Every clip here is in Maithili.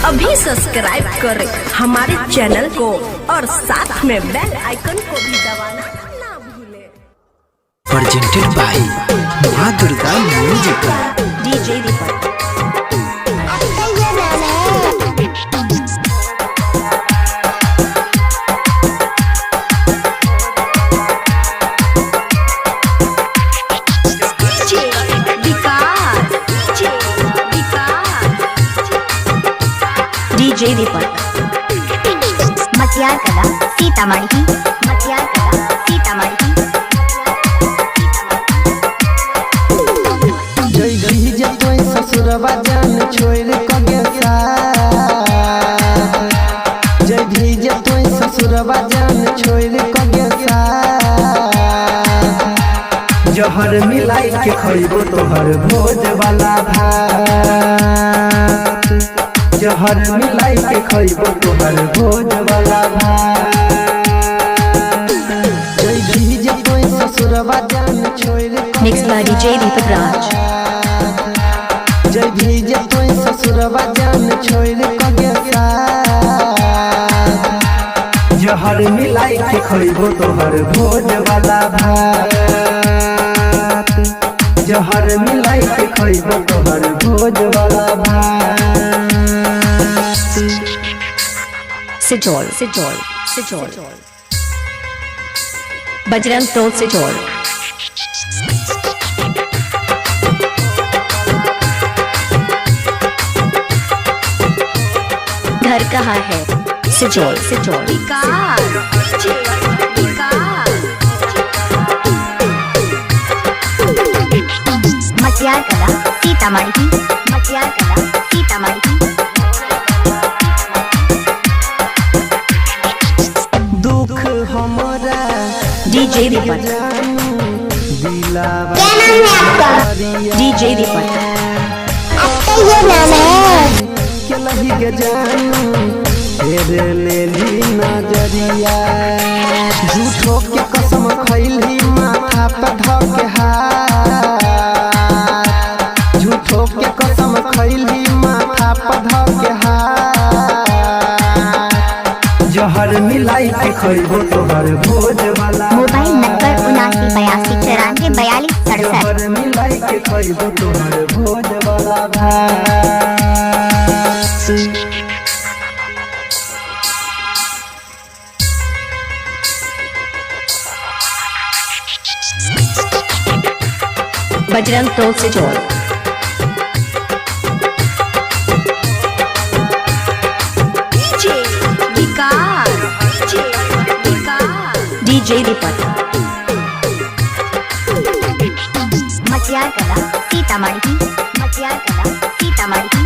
अभी सब्सक्राइब करें हमारे चैनल को और साथ में बेल आइकन को भी दबाना ना भूलें। Presented by Maa Durga music. DJ Deepak. DJ Vikas, DJ Vikas, DJ Deepak. Matiyar Kala, Sitamarhi. Matiyar Kala, Sitamarhi. जय जे तोय ससुरवा जान छोड़ क गेसा। जय भी जे तोय ससुरवा जान छोड़ क गेसा। जहर मिलाई के खइबो तोहर भोज वाला भात। जहर मिलाई के खइबो तोहर भोज वाला भात। जय भी जे तोय ससुरवा जान छोड़ क Mixed by DJ Deepak Raj. जय भी जे तोय ससुरवा जान छोड़ क गेसा। जहर मिलाई के खइबो तोहर भोज वाला भात। जहर मिलाई के खइबो तोहर भोज वाला भात। Sijol, Sijol, Sijol. Bajrang Tol Sijol. घर कहाँ है? सिजोल, सिजोल। विकास, DJ विकास। मटियार कला, सीतामढ़ी। मटियार कला, सीतामढ़ी। दुख हमरा DJ Deepak. दिलावा DJ Deepak. के लही के जानू फेर ले ली नजरिया। झूठो के कसम खैली माथा पर धऽ के हाथ। झूठो के कसम खैली माथा पर धऽ के हाथ। जहर मिलाई के खइबो तोहर भोज वाला। Mobile number 79 82 94 42 67। जहर मिलाई के खइबो तोहर भोज वाला भात। Bajrang Tol Sijol. DJ Vikas, DJ Vikas. DJ Deepak. Matiyar Kala, Sitamarhi. Matiyar Kala, Sitamarhi.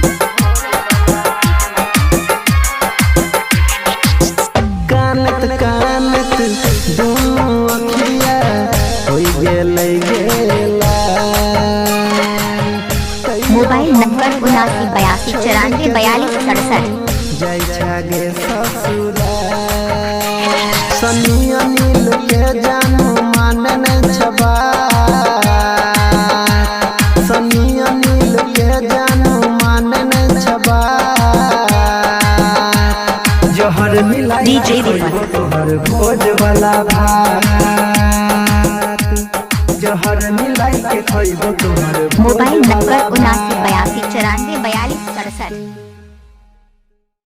कानत कानत दुनू अखिया होई गेलै गेला। Mobile number 79 82 94 42 67। जाइ छागे ससुरा। सनी अनिल के जानू मान नै छबा। सनी अनिल के जानू मान नै छबा। जहर मिलाई DJ Deepak. तोहर भोज वाला भात। जहर मिलाई के खइबो तोहर भोज मोबाइल वाला नंबर 79 भात। 82 94 42 67।